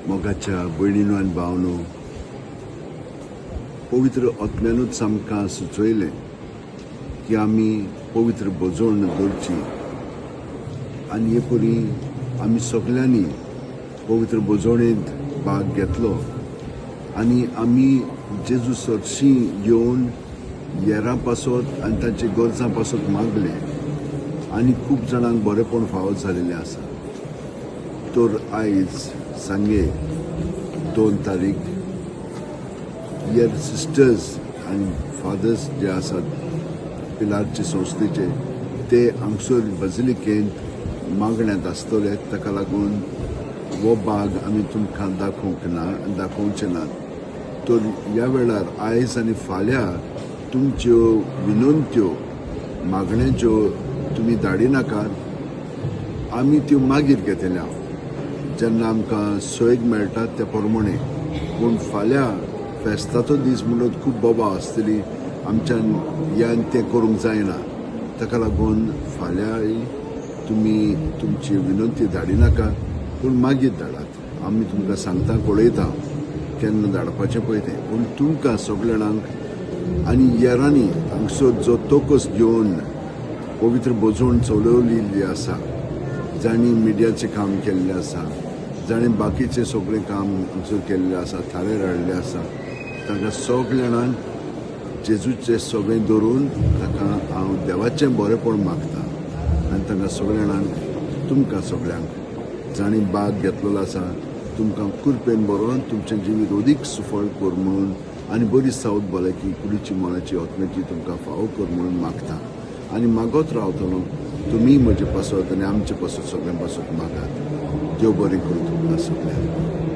मोगाच्या भयणीनो आनी भावनो, पवित्र आत्म्यानूच आमकां सुचयलें की आमी पवित्र भजवण दवरची आनी हे परी आमी सगल्यांनी पवित्र भजवणेंत भाग घेतलो आनी आमी जेजू सरशी येवन येरां पासत आनी तांचे गरजां पासत मागले आनी खूब जाणांक बरेपण फावो जालेलें आसा. तर आयज सांगे 2 तारीख येर सिस्टर्स आनी फादर्स जे आसात पिलारचे संस्थेचे, ते हांगसर बजलिकेंत मागण्यांत आसतले. ताका लागून हो भाग आमी तुमकां दाखोवंक ना, दाखोवचे नात. तर ह्या वेळार आयज आनी फाल्यां तुमच्यो विनंत्यो, मागण्याच्यो तुमी धाडिनाकात. आमी त्यो मागीर घेतले जेन्ना आमकां सोयीक मेळटा त्या प्रमाणे. पूण फाल्यां फेस्ताचो दीस म्हणून खूब बोबाळ आसतली. आमच्यान यान तें करूंक जायना. ताका लागून फाल्यांय तुमी तुमची विनंती धाडिनाका, पूण मागीर धाडात. आमी तुमकां सांगता, कळयता केन्ना धाडपाचें पळय तें. पूण तुमकां सगल्या जाणांक आनी येरांनी हांगसर जो तोकस घेवन पवित्र भजवण चलवलेली आसा, जांणी मिडियाचें काम केल्लें आसा, जाणें बाकीचें सगळें काम हांगसर केल्लें आसा, थारेर हाडलें आसा, तांकां सगल्या जाणांक जेजूचें सगळें धरून ताका हांव देवाचें बरेपण मागता. आनी तांकां सगल्या जाणांक, तुमकां सगल्यांक जांणी भाग घेतलेलो आसा, तुमकां कृपेन बरोवन तुमचें जिवीत अदीक सुफळ कर म्हणून आनी बरी सावत भलायकी कुडीची, मनाची, आत्म्याची तुमकां फावो कर म्हणून मागता आनी मागत रावतलो. तुमी म्हजे पासत आनी आमचे पासत, सगळ्यां पासत मागात. देव बरें करूं तुमकां सगळ्यांक.